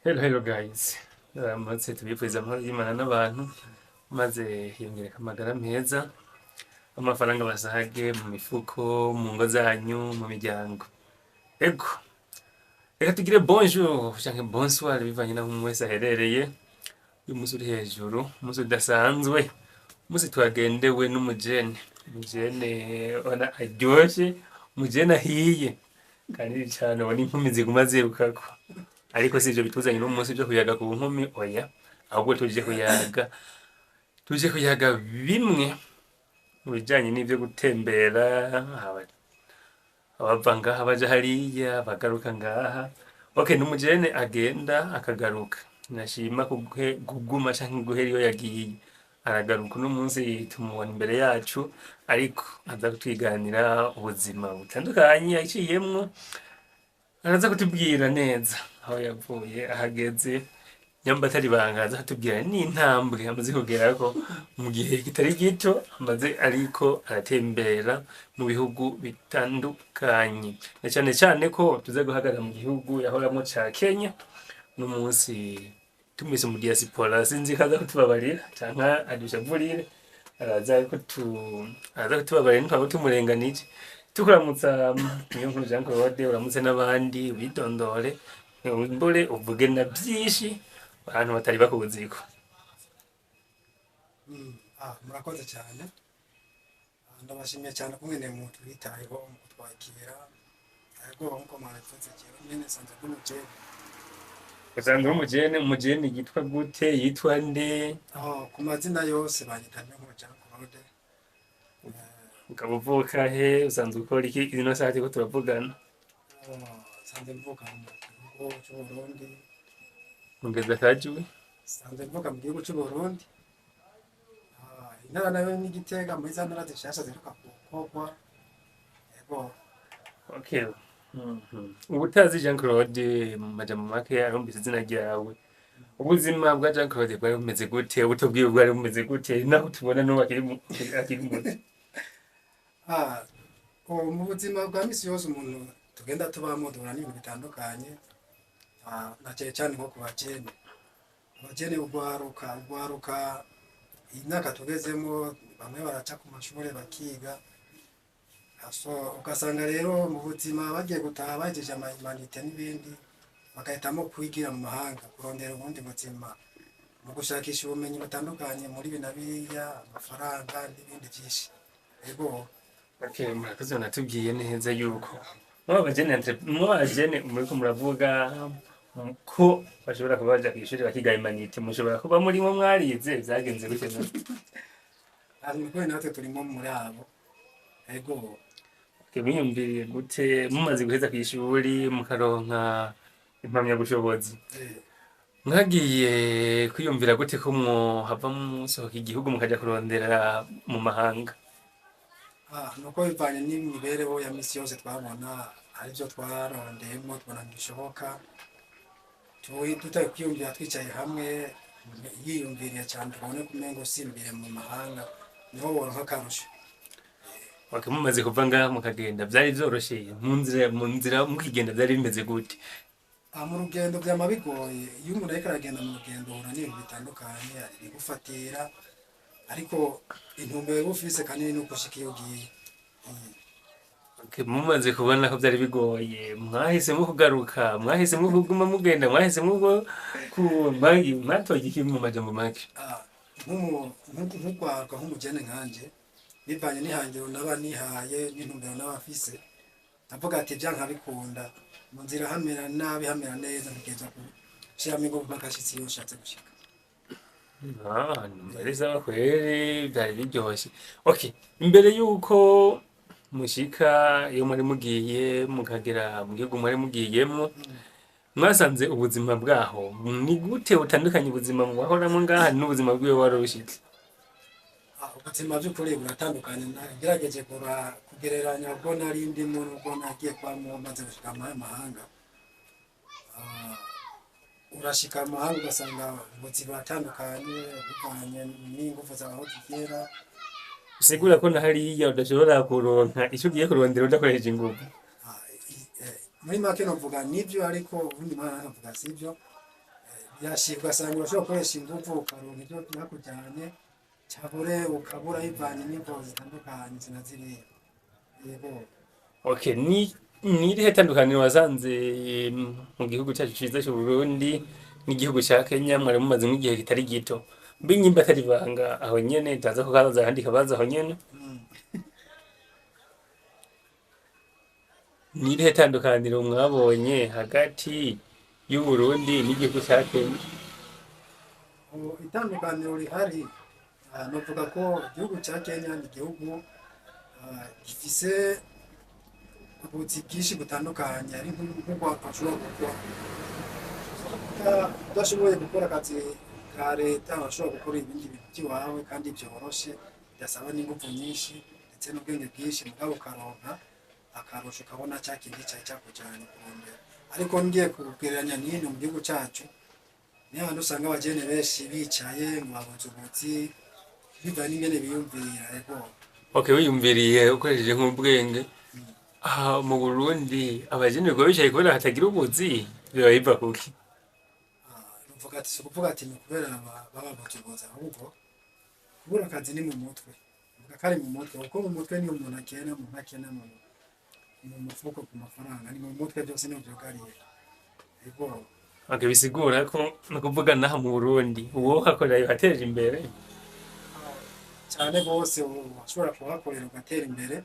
Hello, hello guys. Ramutse, tubifuriza amahoro y'Imana n'abantu, maze hiyongereka amagara meza, amafaranga basahage mu mifuko, mu ngo zanyu, mu miryango. Ego, reka tugire bonjour canke bonsoir bivanye n'aho umwe wese aherereye. Uyu munsi uri hejuru, umunsi udasanzwe, umunsi twagendewe n'umujene, umujene ubona aryoshe, umujene ahiye, kandi cane ubona inkumi ziguma zirukako. Ariko si ivyo bituzanye uno munsi vyo kuyaga ku nkumi, oya, ahubwo tuje kuyaga bimwe mu bijanye n'ivyo gutembera, abava ngaha baja hariya, bagaruka ngaha. Okay, n'umujene agenda akagaruka, nashima kuguma canke guhera iyo yagiye, aragaruka. Uno munsi tumubona imbere yacu, ariko aza kutwiganira ubuzima butandukanye yaciyemwo, araza kutubwira neza aho yavuye, ahageze, nyamba atari ibanga araza kutubwira n'intambwe amaze kugerako mu gihe kitari gito amaze ariko aratembera mu bihugu bitandukanye, na cane cane ko tuza guhagarara mu gihugu yahoramwo ca Kenya. Uno munsi tumwise mu diaspora, sinzi ko aza kutubabarira canke adushavurire, araza kutubabarira ntitwaba tumurenganije. Tukuramutsa, Niyonkuru Jean Claude, uramutse n'abandi, widondore, mbure uvuge na vyinshi abantu batari bakuziko. Murakoze cyane. Ndabashimiye cyane kungene mutwitayeho mu kutwakira. Yego, nkuko mwabivuze, jewe nyene nsanzwe ndi umujene. Usanzwe uri umujene, umujene yitwa gute, yitwa nde? Aho ku mazina yose banyita Niyonkuru Jean Claude. Ukaba uvuka he, usanzwe ukora iki ino saha turiko turavugana? Nsanzwe mvuka mu gihugu c'Uburundi. Ongeza akajwi. Nsanzwe mvuka mu gihugu c'Uburundi. Intara nayo ni Gitega, muri za ntara zishasha ziheruka gukorwa. Yego. Okay. Ubutazi Jean Claude mu majambo make arumvise izina ryawe. Ubuzima bwa Jean Claude bwari bumeze gute? Ubuto bwiwe bwari bumeze gute? Naho tubona n'ubu akiri muto. Ubu mu buzima bwa misi yose umuntu tugenda tubamo, duhura n'ibintu bitandukanye. Na cyane cyane nko ku bajene, abajene, ugwaruka, iyi myaka tugezemo, bamwe baraca ku mashuri bakiga. So ugasanga rero mu buzima bagiye gutaha bahejeje ama humanités n'ibindi, bagahitamo kwigira mu mahanga, kurondera ubundi buzima mu gushakisha ubumenyi butandukanye muri ibi na biriya, amafaranga n'ibindi byinshi. Yego. Okay, murakoze, munatubwiye neza yuko mwaba bajene muriko muravuga ko bashobora kuba baja kw'ishuri bakiga humanités, mushobora kuba murimo mwarize, vyagenze gute none? Niko natwe turimo muri abo, yego. Okay, mwiyumviriye gute mumaze guheza kw'ishuri mukaronka impamyabushobozi? Mwagiye kwiyumvira gute ko mwohava musohoka igihugu mukaja kurondera mu mahanga? Nuko bivanye n'imibereho ya misi yose twabona aribyo twarondeyemo, tubona ntibishoboka. Tutari kwiyumvira twicaye hamwe, yiyumviriye cyane, tubone ko umengo usimbiye mu mahanga niho woronka akarusho. Okay, mumaze kuva ngaha mukagenda, vyari vyoroshe? Mu nzira mukigenda vyari bimeze gute? Mu rugendo byama bigoye. Iyo umuntu ariko aragenda mu rugendo, uhura n'ibintu bitandukanye, hari ibigufatira, ariko intumbero uba ufise kanini ni ugushika iyo ugiye. Okay, mumaze kubona ko vyari bigoye, mwahisemwo kugaruka, mwahisemwo kuguma mugenda, mwahisemwo mwatoye iki mu majambo make? Nk'ugwaruka, nk'umujene nkanje, bivanye n'ihangiro naba nihaye n'intumbero naba mfise, ndavuga ati byanka bikunda, mu nzira hamera nabi hamera neza, ntegerezwa gushiramo ingufu mpaka nshitse iyo nshatse gushika. Ah, numva ari sawa kweri, vyari biryoshe. Okay, imbere yuko mushika iyo mwari mugiye, mukagera mu gihugu mwari mugiyemwo, mwasanze ubuzima bwaho ni gute butandukanye, ubuzima mwahoramwo ngaha n'ubuzima bw'iyo wari ushitse? Ubuzima by'ukuri buratandukanye. Nagerageje kugereranya ubwo nari ndimo n'ubwo nagiye kubamo maze gushika muri ayo mahanga. Urashika mu mahanga ugasanga ubuzima buratandukanye bivanye n'ingufu zawe aho zigera. Bisigura ko na hariya udashobora kuronka ico ugiye kurondera udakoresheje inguvu. Muri make novuga nivyo, ariko ubundi mwana nkavuga sivyo. Birashika ugasanga urashobora gukoresha inguvu ukaronka ivyo vyakujanye, cabure ukabura bivanye n'imvo zitandukanye izi na ziriya. Yego. Okay, ni irihe tandukaniro wasanze mu gihugu cyacu ciza c'Uburundi n'igihugu ca Kenya mwari mumaze nk'igihe kitari gito? Mbe nyimba atari ibanga aho nyene, ndaza kukabaza akandi kabazo aho nyene. Ni irihe tandukaniro mwabonye hagati y'Uburundi n'igihugu ca Kenya? Ubu itandukaniro rihari, novuga ko igihugu ca Kenya ni igihugu gifise ubuzi bwinshi butandukanye, ari nk'urwaruka ushobora gukora. Udashoboye gukora akazi ka leta, urashobora gukora ibindi bintu by'iwawe kandi byoroshe, bidasaba n'inguvu nyinshi ndetse n'ubwenge bwinshi, mugabo ukaronka akarusho, ukabona cya kindi cari cakujanye kurondera. Ariko ngiye kugereranya n'ino mu gihugu cacu, niho hantu usanga abajene benshi bicaye ngo babuze ubuzi, bivanye n'ingene biyumvira. Ego. Okay, wiyumviriye ukoresheje nk'ubwenge, aha mu Burundi abajene birirwa bicaye kubera hatagira ubuzi, biba biva kuki? Nuvuga ati si ukuvuga ati ni ukubera bababuze ubuzi, ahubwo kubura akazi ni mu mutwe. Mvuga ko ari mu mutwe, kuko mu mutwe niyo umuntu akena, umuntu akena mu mufuko ku mafaranga, ni mu mutwe byose niho vyugariye. Ego. Okay, bisigura ko ni ukuvuga naha mu Burundi uwohakorera yohateje imbere. Cyane rwose, ushobora kuhakorera ugatera imbere.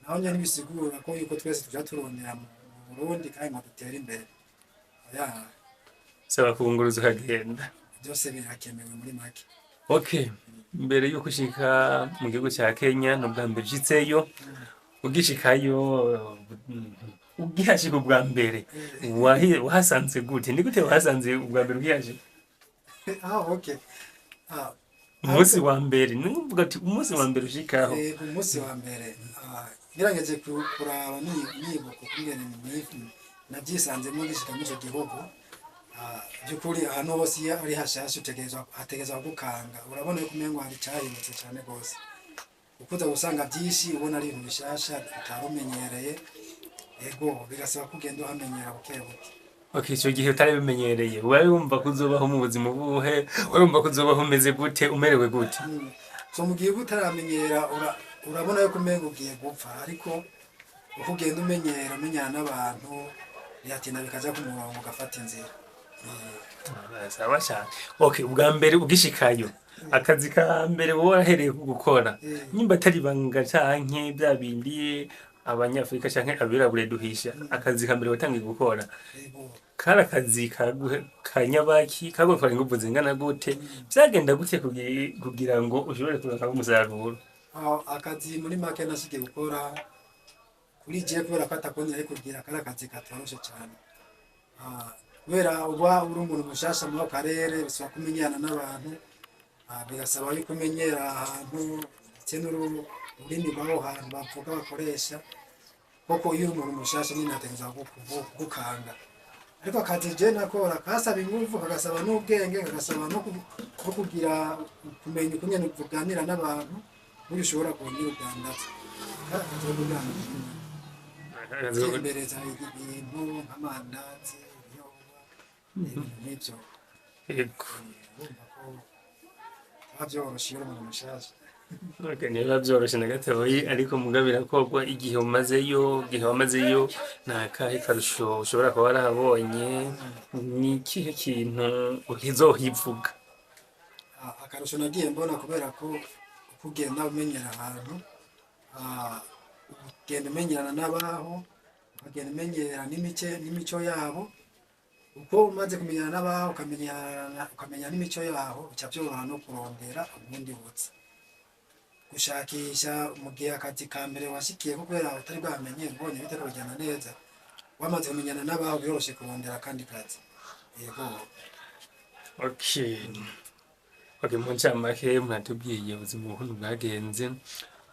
Naho nyene ntibisigura ko yuko twese tuja turondera mu Burundi kandi ngo dutere imbere. Oya. Saba kunguruza ukagenda. Byose birakenewe muri make. Okay, mbere yuko ushika mu gihugu ca Kenya, ni ubwa mbere ushitseyo? Ugishikayo, ugihashika ubwa mbere, wahasanze gute? Ni gute wahasanze ubwa mbere ugihashika? Ah, okay. Ah, Umunsi wa mbere, nuvuga ati umunsi wa mbere ushikaho. Umunsi wa mbere, ngerageje kuraba nibuka ukungene navyisanzemwo ngishika muri ico gihugu. By'ukuri ahantu hose iyo ari hashasha utegerezwa, hategerezwa kugukanga, urabona yuko umengo hari icahindutse cane gose, kuko uza gusanga vyinshi ubona ari ibintu bishasha utari umenyereye. Ego, bigasaba ko ugenda uhamenyera buke buke. Okay, ico gihe utari bimenyereye, wari wumva ko uzobaho mu buzima ubuhe? Wari wumva ko uzobaho umeze gute, umerewe gute? So mu gihe uba utaramenyera, urabona yuko umengo ugiye gupfa, ariko uko ugenda umenyera, umenyana n'abantu, biratinda bikaja ku murongo, ugafata inzira. Sawa cane. Okay, ubwa mbere ugishikayo, akazi ka mbere wowe warahereye ku gukora, nyimba atari ibanga canke bya bindi abanyafrika canke abirabure duhisha, akazi ka mbere watangiye gukora kari akazi kanyabaki? Kagutwara inguvu zingana gute? Vyagenda gute kugira ngo ushobore kuronka umusaruro? Aho akazi muri make nashikiye gukora kuri je, kubera ko atakundi nari kugira, kari akazi katoroshe cyane. Kubera uba uri umuntu mushasha muri ako karere, bisaba kumenyana n'abantu, bigasaba yuko umenyera ahantu ndetse n'ururimi rw'aho hantu bavuga bakoresha. Koko iyo uri umuntu mushasha nyine ategerezwa kugukanga. Ariko akazi je nakora kasaba inguvu, kagasaba n'ubwenge, kagasaba no kugira kumenya ukungene uganira n'abantu, buryo ushobora kubona udandaza. Kari akazi ko kudandaza, gutembereza ibintu nk'amandazi, ibiyoba, ibintu nk'ivyo. Urumva ko biba vyoroshe iyo uri umuntu mushasha. Okay, ntibiba vyoroshe na gatoyi, ariko muga birakorwa. Igihe umazeyo, igihe wamazeyo, ni akahe karusho ushobora kuba warahabonye? Ni ikihe kintu ukizohivuga? Akarusho nagiye mbona, kubera ko uko ugenda umenyera ahantu, ugenda umenyerana n'abaho, ukagenda umenyera n'imico yabo. Uko umaze kumenyana n'abaho, ukamenya n'imico yaho, bica vyoroha no kurondera ubundi buzi, gushakisha. Mu gihe akazi ka mbere washikiyeko, kubera utari bwamenyere, ubonye bitariko bijyana neza, wamaze kumenyana n'abaho biroroshe kurondera akandi kazi. Yego. Okay, mu ncamake mwatubwiye ubuzima ukuntu bwagenze.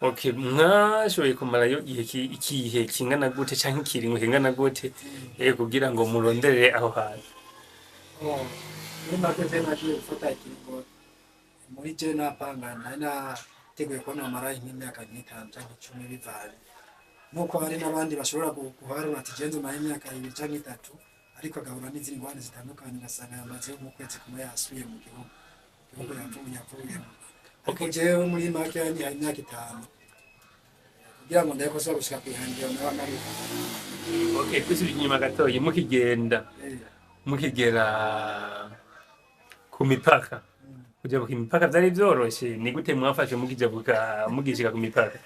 Okay, mwashoboye kumarayo igihe ikihe kingana gute canke ikiringo kingana gute, kugira ngo muronderere aho hantu? Oh, muri make je nagiye gufata ikiringo, muri je napanga nari nateguye ko nomara nk'imyaka nk'itanu canke 10, bivanye nkuko hari n'abandi bashobora guharura ati je nzomara imyaka 2 canke 3. Ariko agahura n'izindi ngorane zitandukanye, ugasanga yamazeyo nk'ukwezi kumwe yasubiye mu gihugu yavuyemo. Ariko jewe muri make yanyihaye imyaka 5 kugira ngo ndebe ko nshobora gushika kwihangiro naba nariho. Okay, dusubira inyuma gatoyi, mukigenda, mukigera ku mipaka, kujabuka imipaka vyari vyoroshe? Ni gute mwafashe mukijabuka, mugishika ku mipaka?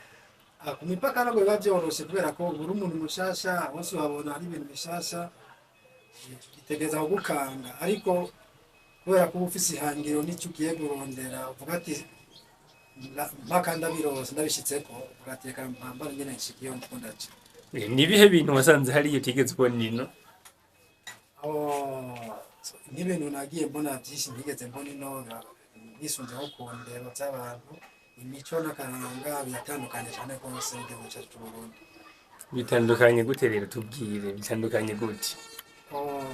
Ah, ku mipaka ntabwo biba byoroshe, kubera ko buri umuntu mushasha hose uhabona ari ibintu bishasha bitegereza kugukanga. Ariko kubera ko uba ufise ihangiro n'icyo ugiye kurondera, uvuga ati mpaka ndabirose, ndabishitseko, uvuga ati reka mpambane nyene nshike iyo ndiko ndaca. Ni ibihe bintu wasanze hariya utigeze ubona ino? Oh, nk'ibintu nagiye mbona byinshi ntigeze mbona ino, nisunze nko ku ndero z'abantu, imico n'akaranga biratandukanye cyane rwose n'igihugu cyacu c'Uburundi. Bitandukanye gute rero? Tubwire, bitandukanye gute? Oh,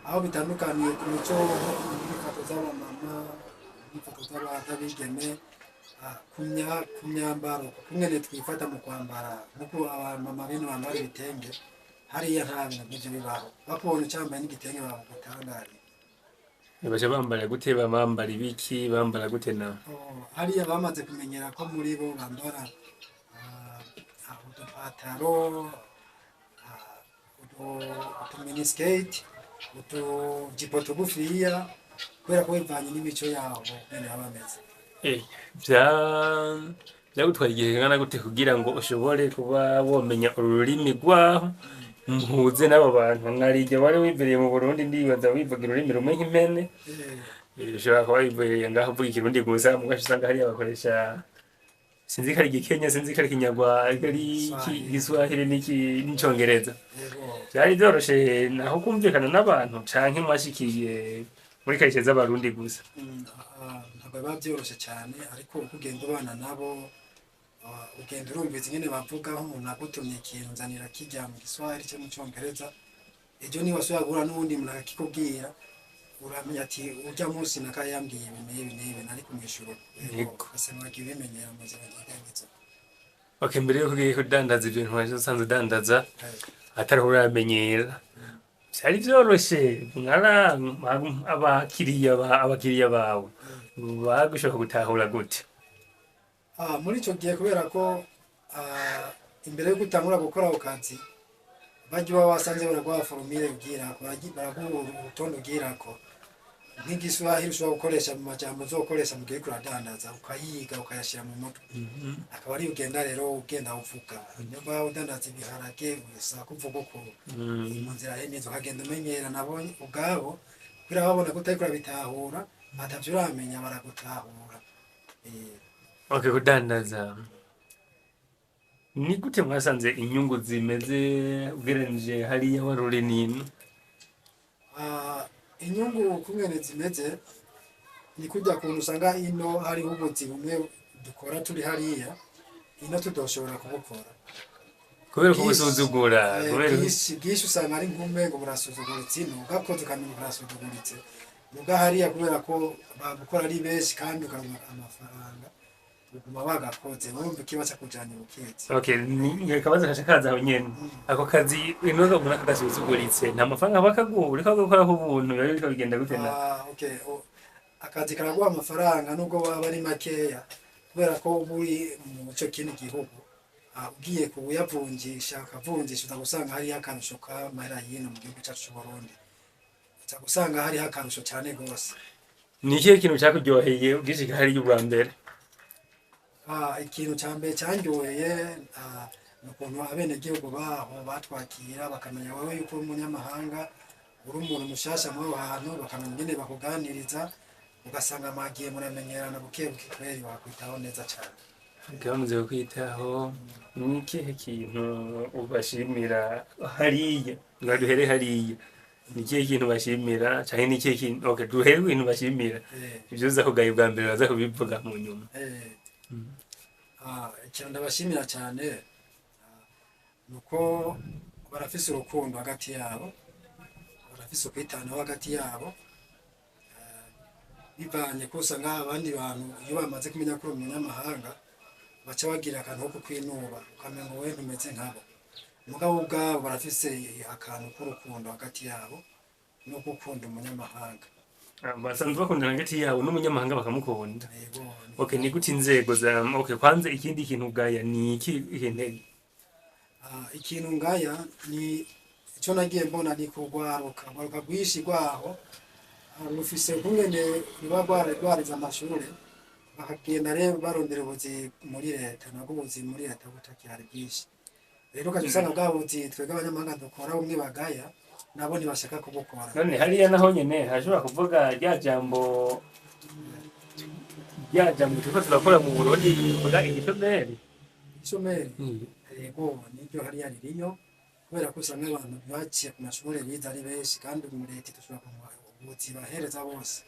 aho bitandukaniye ku mico, nko ku nyifato z'abamama, inyifato z'abigeme, ku myambaro, kungene twifata mu kwambara, nkuko abamama bino bambara ibitenge, hariya nta bintu nk'ivyo bibaho. Bakubonye ucambaye n'igitenge bagutangariye. Baca bambara gute? Bambara ibiki? Bambara gute na Oh, hariya bamaze kumenyera ko muri bo bambara udupataro, utuminiskate, utujipo tugufiya, kubera ko bivanye n'imico yabo nyene baba bameze. Vya byagutwaye igihe kingana gute kugira ngo ushobore kuba womenya ururimi rwaho, muhuze n'abo bantu? Mwarijya wari wibereye mu Burundi, ndibaza wivuga ururimi rumwe nk'impene. Ushobora kuba wibereye ngaho uvuga ikirundi gusa, mugaca usanga hariya bakoresha, sinzi ko ari igikenya, sinzi ko ari ikinyarwanda, ari Igiswahili. Igiswahili n'icongereza. Yego. Vyari vyoroshe naho kumvikana n'abantu, canke mwashikiye muri karitsiye z'abarundi gusa? Ntabwo biba byoroshe cyane, ariko uko ugenda ubana nabo, ugenda urumviza ingene bavuga. Nk'umuntu agutumye ikintu, nzanira kijya mu giswahili cyangwa mu cyongereza, ejo niba wasubira guhura n'uwundi muntu akakikubwira, uramenya ati urya munsi nakaye yambwiye ibi n'ibi n'ibi, nari kumwishyura. Yego. Ugasanga wagiye ubimenyera mu nzira nziza. Okay, mbere yuko ugiye kudandaza ibyo bintu waje usanzwe udandaza atariho uramenyera, vyari vyoroshe? Mwara abakiriya bawe bagushobora gutahura gute? Ah, muri icyo gihe, kubera ko imbere yo gutangura gukora ako kazi bajya uba wasanze baraguha formule ugirako, baraguha urutonde ugirako, nk'igiswahili ushobora gukoresha mu majambo uzokoresha mu gihe uriko uradandaza, ukayiga ukayashyira mu mutwe, akaba ariyo ugenda rero ugenda uvuga. Niba udandaza ibiharage, usaba kuvuga uko mu nzira neza, ukagenda umenyera nabo ubwabo, kubera babona ko utariko urabitahura, atavyo uramenya, baragutahura. Okay, kudandaza, ni gute mwasanze inyungu zimeze ugereranije hariya wari uri n'ino? Ah, inyungu ukungene zimeze ni kurya kuntu usanga ino hariho ubuzi bumwe dukora turi hariya, ino tudoshobora kubukora. Kubera kubusuzugura? Kubera Bwinshi usanga ari nk'umengo burasuzuguritse ino, ugakoze ukamenya burasuzuguritse. Muga hariya kubera ko babukora ari benshi kandi ukaronka amafaranga, uguma wagakoze, wumva ikiba cakujanye buketse. Okay, ni akabazo kaca kaza aho nyene. Ako kazi ino ubona kagasuzuguritse, nta mafaranga bakaguha, uriko gukoraho ubuntu, biba biriko bigenda gute na Ah, okay. Akazi karaguha amafaranga nubwo waba ari makeya, kubera ko uba uri mu cyo kindi gihugu. Ah, ugiye kuyavunjisha ukavunjisha, uza gusanga hariyo akarusho k'amahera y'ino mu gihugu cyacu c'Uburundi, uza gusanga hariho akarusho cyane rwose. Ni ikihe kintu cakuryoheye ugishika hariya ubwa mbere? Ah, ikintu cya mbere cyanryoheye, ni ukuntu abenegihugu baho batwakira, bakamenya wowe yuko uri umunyamahanga, uri umuntu mushasha muri aho hantu, bakamenya ingene bakuganiriza, ugasanga mwagiye muramenyerana buke buke, kweri bakwitaho neza cyane. Bamaze kukwitaho, ni ikihe kintu ubashimira hariya? Nga duhere hariya, ni ikihe kintu bashimira, canke ni ikihe kintu, okay, duhere ku bintu bashimira. Ivyo uza kugaya ubwa mbere baza kubivuga mu nyuma. Ikintu ndabashimira cyane, ni uko barafise urukundo hagati yabo, barafise ukwitanaho hagati yabo. Bivanye ko usanga abandi bantu iyo bamaze kumenya ko uri umunyamahanga, baca bagira akantu ko kukwinuba, ukamenya ngo wewe ntumeze nkabo. Mugabo ubwabo barafise akantu k'urukundo hagati yabo no gukunda umunyamahanga. Basanzwe bakundana hagati yabo n'umunyamahanga bakamukunda. Yego. Okay, ni gute inzego za, okay, kwanza ikindi kintu ugaya ni iki intege? Ikintu ngaya ni icyo nagiye mbona ni kugwaruka, urwaruka rwinshi rwaho rufise ukungene ruba rwarize amashure, bakagenda rero barondera ubuzi muri leta, nabwo ubuzi muri leta butakihari bwinshi. Rero ukaca usanga bwa buzi twebwe abanyamahanga dukora bumwe bagaya, nabo ntibashaka kubukora. None hariya naho nyene hashobora kuvuga rya jambo turiko turakora mu Burundi rivuga igishomeri. Ishomeri? Yego, niryo hariya ririyo, kubera ko usanga abantu baciye ku mashure bize ari benshi, kandi mu leta dushobora kumuha ubuzi bahereza bose.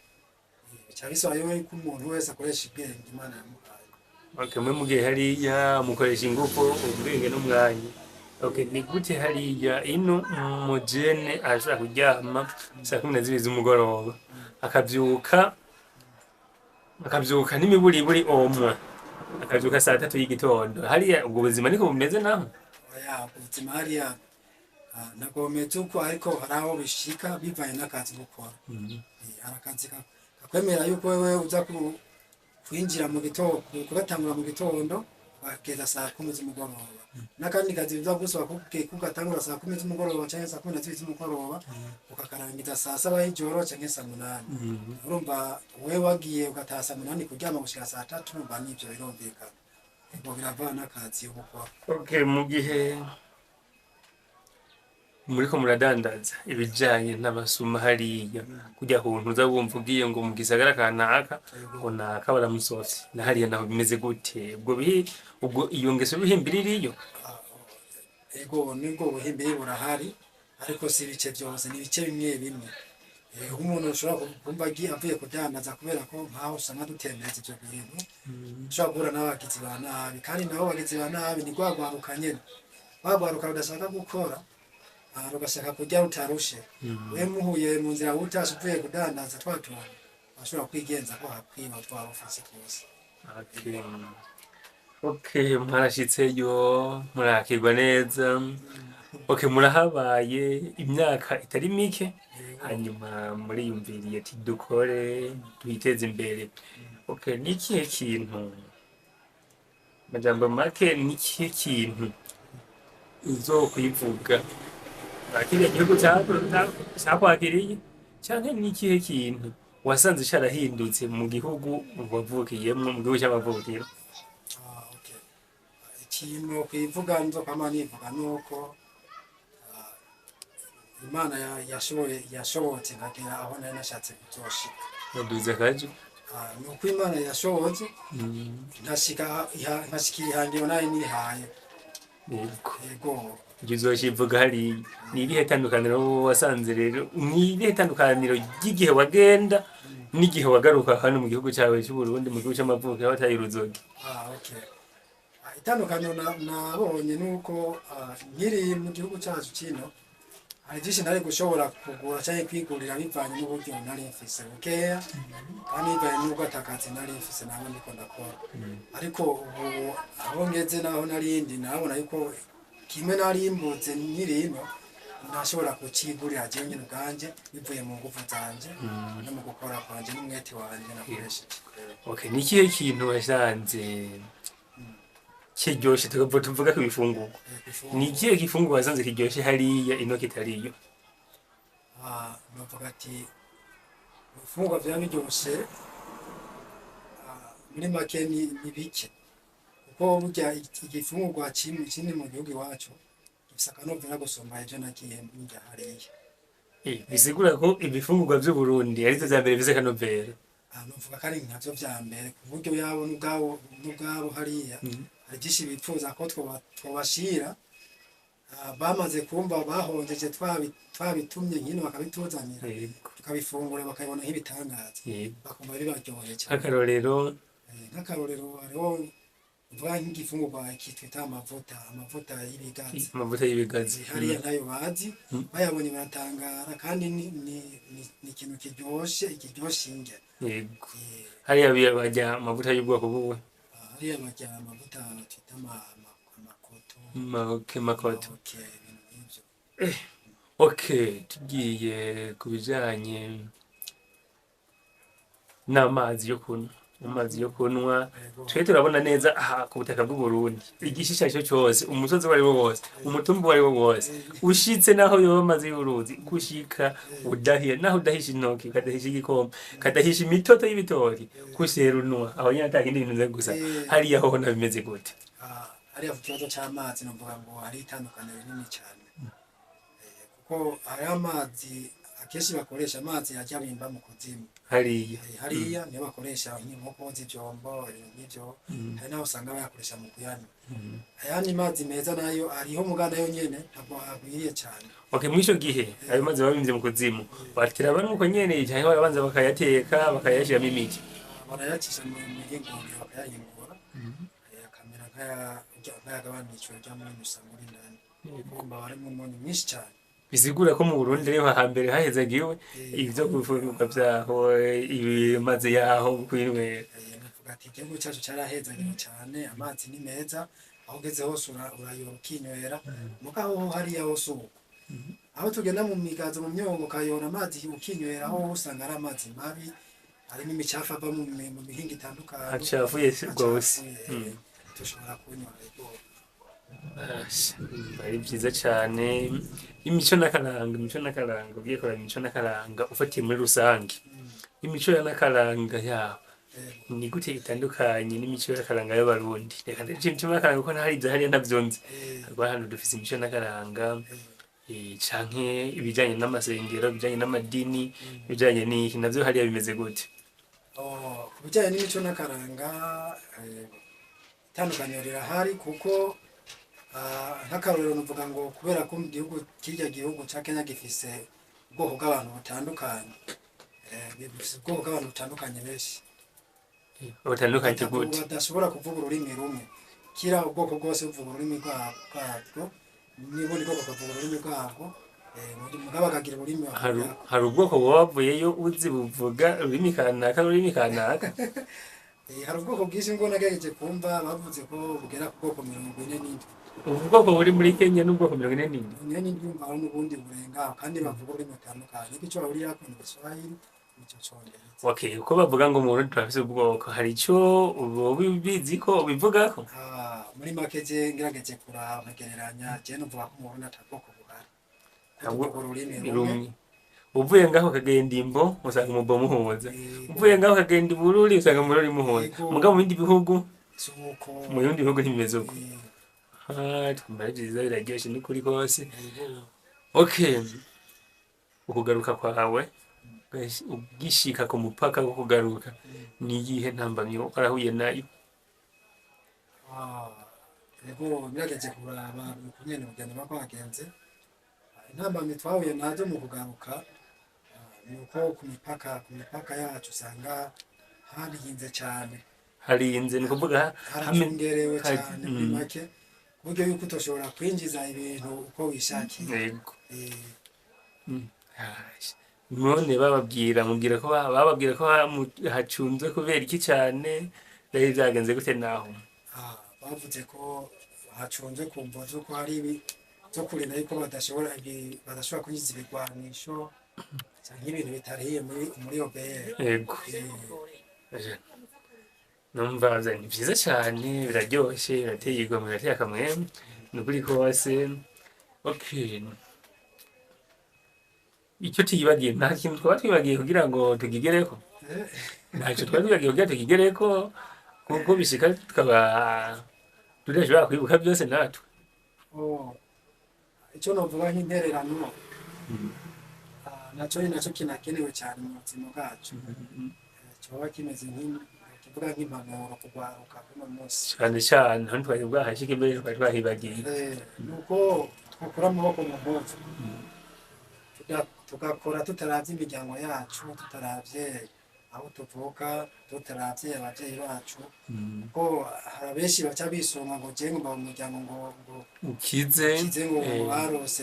Bica bisaba rero ko umuntu wese akoresha ubwenge Imana yamuhaye. Okay, mwe mugiye hariya mukoresha ingufu, ubwenge n'umwanya. Okay, ni gute hariya ino umujene ashobora kuryama saa 12 z'umugoroba akabyuka n'imiburiburi omwe akabyuka saa 3 y'igitondo? Hariya ubwo buzima niko bumeze naho? Oya, ubuzima hariya ntabwo bumeze uko, ariko hari aho bishika bivanye n'akazi gukora. Hari akazi kakwemera yuko wewe uza kwinjira mu gitondo, kugatangura mu gitondo bakageza saa 10 z'umugoroba, n'akandi kazi biza gusaba kugatangura saa 10 z'umugoroba canke saa 12 z'umugoroba, ukakarangiza saa 7 y'ijoro canke saa 8. Urumva wewe wagiye ugataha saa 8 kuryama gushika saa 3, urumva nivyo birumvikana ngo biravana n'akazi yo gukora. Okay, mu gihe muriko muradandaza, ibijanye n'abasuma hariya, kurya kuntu uza wumva ugiye ngo mu gisagara kanaka ngo naka baramusotse, na hariya naho bimeze gute? Ubwo bihi, ubwo iyo ngeso bihimbira iriyo? Ego, nibwo buhimbiri burahari, ariko si ibice byose, ni ibice bimwe bimwe. Umuntu ushobora kumva agiye avuye kudandaza, kubera ko nkaho usanga dutembereza ivyo bintu, ushobora guhura n'abagizi ba nabi, kandi nabo bagizi ba nabi ni rwa rwaruka nyene, rwa rwaruka rudashaka gukora, rugashaka kurya rutarushe. We muhuye mu nzira utashe uvuye kudandaza twa tuntu, bashobora kwigenza ko hakwiba twaba ufise twose. Okay, mwarashitseyo murakirwa neza. Okay, murahabaye imyaka itari mike, hanyuma muriyumviriye ati dukore twiteze imbere. Okay, ni ikihe kintu, majambo make, ni ikihe kintu uzokwivuga kiriya gihugu cakwakiriye, canke ni ikihe kintu wasanze carahindutse mu gihugu wavukiyemwo, mu gihugu c'amavukiro? Okay. Ikintu kwivuga nzokwama nivuga nuko Imana yashobotse nkagera aho nari nashatse kuzoshika. Waduze akajo. Nuko Imana yashobotse nkashikira ihangiro nari nihaye. Yego. Yego. Ibyo uzoshivuga hariya ni irihe tandukaniro wasanze rero, ni irihe tandukaniro ry'igihe wagenda n'igihe wagaruka hano mu gihugu cyawe cy'u Burundi, mu gihugu c'amavukiro, aho wataye uruzogi? Okay. Itandukaniro nabonye nuko nkiri mu gihugu cyacu kino hari byinshi nari gushobora kugura cyangwa kwigurira bivanye n'uburyo nari mfise bukeya, kandi bivanye n'ubwo atakazi nari mfise naba ndiko ndakora. Ariko ubu aho ngeze naho narindi, narabona yuko kimwe nari mbuze nkiri ino ndashobora kucigurira jewe nyene ubwanje, bivuye mu nguvu zanje no mu gukora kwanje n'umwete wanje nakoresheje. Okay, ni ikihe kintu wasanze kiryoshe? Tukavuga tuvuga ku bifungurwa. Ni ikihe gifungurwa wasanze kiryoshe hariya ino kitariyo? Novuga ati ibifungurwa vyaba biryoshe, muri make ni bike, kuko burya igifungurwa kimwe kiri mu gihugu iwacu gifise akanovera gusumba ivyo nagiye ndya hariya. Bisigura ko ibifungurwa vy'Uburundi arivyo vya mbere bifise akanovera. Novuga ko ari nkavyo vya mbere, ku buryo yabo n'ubwabo hariya hari vyinshi bipfuza ko twobashira. Bamaze kumva bahonjeje twabitumye nkino bakabituzanira, tukabifungura bakabibona nk'ibitangaza, bakumva bibaryoheye cyane. Nk'akarorero? Nk'akarorero hariho mvuga nk'igifungurwa kitwita amavuta y'ibigazi. Amavuta y'ibigazi. Hariya ntayo bazi, bayabonye baratangara, kandi ni ikintu kiryoshe, kiryoshe indya. Hariya barya amavuta y'ubwoko buwe? Hariya barya amavuta twita amakoto. Okay, makoto. Mahoke, ibintu nk'ivyo. Okay, tugiye ku bijanye n'amazi yo kunywa, amazi yo kunywa Yego. twe turabona neza aha ku butaka bw'u Burundi, igice icyo cyose, umusozi uwo ari wo wose, umutumba uwo ari wo wose, ushitse naho yoba amazi y'uruzi gushika udahiye, naho udahisha intoki, ukadahisha igikombe, ukadahisha imitoto y'ibitoki, kusera unwa aho nyene ata kindi bintu uza gusa. Hariya hoho nabimeze gute? Ah, hariya ku kibazo c'amazi novuga ngo hari itandukaniro rinini cyane. Kuko hariho amazi akenshi bakoresha, amazi ajya bimba mu kuzimu. Hariya? Hariya niyo bakoresha nko koza ivyombo, ibintu nk'ivyo. Hari n'aho usanga bayakoresha mu kuyanywa. Ayandi mazi meza nayo ariho, muga nayo nyene ntabwo agwiriye cyane. Okay, mw'ico gihe ayo mazi baba bimvye mu kuzimu, batera banywa uko nyene canke barabanza bakayateka, bakayashiramo imiti? Ah, barayacisha mu mihinguriro, bakayahingura, akamera nk'ayagabanijwe rya munyu usanga uri indani, kumva harimo umunyu mwinshi cyane. Bisigura ko mu Burundi ariho hambere hahezagiwe ivyo gufungurwa vyaho, ibimaze yaho kwinywera. Navuga ati igihugu cyacu cyarahezagiwe cyane, amazi ni meza, aho ugeze hose urayora ukinywera. Mugabo ho hariya hose uko aho tugenda mu migazo, mu myongo, ukayora amazi ukinywera, aho usanga ari amazi mabi, harimo imicafu ava mu mihingo itandukanye. Hacafuye rwose. Acafuye, dushobora kunywa, yego. Asha, ari byiza cane. Imico n'akaranga, imico n'akaranga, ugiye kuraba imico n'akaranga ufatiye muri rusange, imico ya n'akaranga yaho ni gute itandukanye n'imico y'akaranga y'Abarundi? Reka ndece imico y'akaranga kuko ntahari ivyo hariya ntavyo nzi. Rwa hano dufise imico n'akaranga, canke ibijanye n'amasengero, ibijanye n'amadini, ibijanye n'iki navyo hariya bimeze gute? Oh, ku bijyanye n'imico n'akaranga, itandukaniro rirahari kuko nk'akarorero nuvuga ngo kubera ko mu gihugu, kirya gihugu ca Kenya gifise ubwoko bw'abantu butandukanye, gifise ubwoko bw'abantu butandukanye benshi. Butandukanye gute? Badashobora kuvuga ururimi rumwe. Kira ubwoko bwose buvuga ururimi bwabwo, n'ubundi bwoko bukavuga ururimi bwabwo, mugabo bakagira ururimi Hari bavugako. Hari ubwoko buba bavuyeyo uzi buvuga ururimi kanaka, ururimi kanaka? Hari ubwoko bwinshi ngo nagerageje kumva bavuze ko bugera ku bwoko 47. Ubu bwoko buri muri Kenya n'ubwoko 47? 47, hari n'ubundi burenga aho, kandi bavuga ururimi rutandukanye, ariko ico bahurirako ni Igiswahili n'ico Congereza. Okay, uko bavuga ngo mu Burundi turafise ubwoko, hari ico uba ubizi ko ubivugako? Ah, muri make je ngerageje kuraba nkagereranya, je numva ko mu Burundi ata bwoko buhari. Ntabwo tuvuga ururimi rumwe. Rumwe. Uvuye ngaho ukagenda Imbo, usanga umubo muhuza. Uvuye ngaho ukagenda i Bururi, usanga Umururi muhuza. Yego. Mugabo mu bindi bihugu, Si uko. mu bindi bihugu ntibimeze uko. Ah, twumva ari vyiza, biraryoshe n'ukuri kose. Okay, ukugaruka kwawe, ugishika ku mupaka wo kugaruka, ni iyihe ntambamyi warahuye nayo? Ah, yego, ngerageje kuraba ukungene urugendo ruba rwagenze, intambamyi twahuye nazo mu kugaruka, ni uko ku mipaka yacu usanga harinze cyane. Harinze ni ukuvuga Haracungerewe cyane muri make, ku buryo yuko utoshobora kwinjiza ibintu uko wishakiye. Yego. None bababwira, mubwira ko bababwira ko hacunzwe kubera iki cane? Vyari vyagenze gute naho? Ah, bavuze ko hacunzwe ku mvo z'uko hari ibi zo kurinda yuko badashobora kwinjiza ibigwanisho canke ibintu bitariye muri OBR. Yego. Numva ni vyiza cane, biraryoshe, birateye igomwe, birateye akamwemwe ni ukuri kose. Okay, icyo tuyibagiye, nta kintu twaba twibagiye kugira ngo tukigereko? Ntacyo twaba twibagiye kugira tukigereko, kuko bishika tukaba tudashobora kwibuka byose natwe. Oh, icyo novuga nk'intererano, naco ni naco kinakenewe cyane mu buzima bwacu. Coba kimeze kivuga nk'impanuro kugwaruka kuno munsi. Cane cane aho ntitwari bwahashike mbere, twari twahibagiye. Nuko twokura amaboko mu mpuzu, tugakora tutaravye imiryango yacu, tutaravye aho tuvuka, tutaravye abavyeyi bacu, kuko hari abenshi baca bisunga ngo jewe ngo mba mu muryango ngo ukize, ukize, ngo barose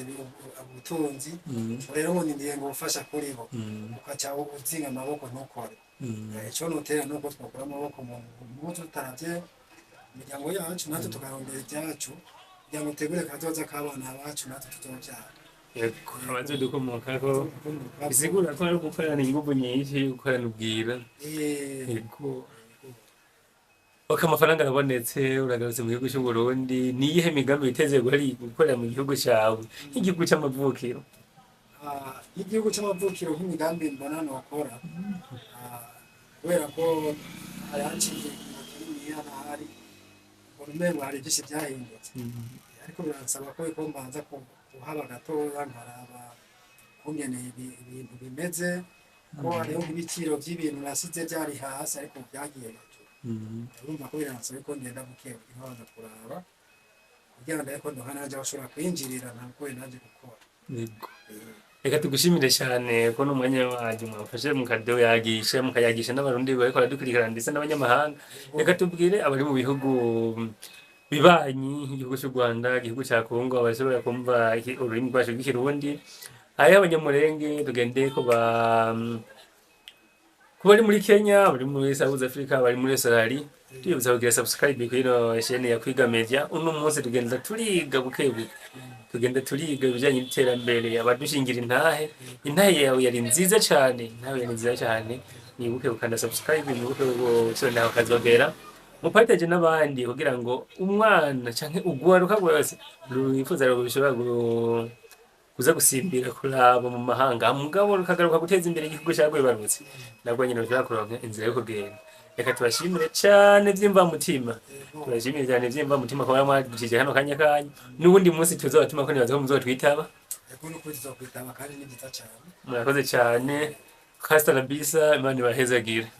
ubutunzi, rero ngo nindiye ngo ubufasha kuri bo, ukaca uzinga amaboko ntukore. Ico notera nuko twokura amaboko mu mpuzu tutaravye imiryango yacu, natwe tukarondera ibyacu. Kugira ngo dutegure kazoza k'abana bacu natwe tuzovyara. Yego, abazodukomokako. Bisigura ko ari gukorana inguvu nyinshi, gukorana ubwira. Yego. Ok, amafaranga arabonetse, uragarutse mu gihugu cy'u Burundi. Ni iyihe migambi witeze gukorera mu gihugu cyawe nk'igihugu c'amavukiro? Ah, nk'igihugu c'amavukiro, nk'imigambi mbona nokora, kubera ko hari haciye igihe kininiya ntahari, mbona umengo hari byinshi byahindutse, ariko biransaba ko mbanza kuhaba gatoya nkaraba kungene ibintu bimeze, ko hariho nk'ibiciro by'ibintu nasize byari hasi ariko ubu byagiye hejuru. Urumva ko biransaba ko ngenda buke buke nkabanza kuraba kugira ngo ndabe ko ndonka nanje bashobora kwinjirira ntabwo nanje gukora. Yego. Reka tugushimire cyane ko n'umwanya wanyu mwafashe mukaduyagisha, mukayagisha n'Abarundi bariko baradukurikirana ndetse n'abanyamahanga. Reka tubwire abari mu bihugu bibanyi nk'igihugu cy'u Rwanda, igihugu cya Kongo, abashobora kumva ururimi rwacu rw'Ikirundi, hariho Abanyamurenge, tugende ku bari muri Kenya, bari muri South Africa, bari muri Australia, tubibutsa kugira subscribe kuri ino chaîne ya Kwiga Media. Uno munsi tugenda turiga buke buke, tugenda turiga ibijyanye n'iterambere. Abadushingira intahe, intahe yawe yari nziza cyane, intahe yari nziza cyane. Mwibuke gukanda subscribe, mwibuke gusonera akazogera, mupartage n'abandi kugira ngo umwana canke ugwaruka rwose rwifuza rushobora kuza gusimbira kuraba mu mahanga, mugabo rukagaruka guteza imbere igihugu cyagwibarutse, nabwo nyine rushobora kuronka inzira yo kugenda. Reka tubashimire cyane by'imvamutima, tubashimire cyane by'imvamutima kuba mwadushije hano kanya kanya. N'ubundi munsi tuzobatuma ko nibaza ko muzotwitaba. Yego, n'ukuri tuzokwitaba kandi ni byiza cyane. Murakoze cyane. Hasta la vista, Imana ibahezagire.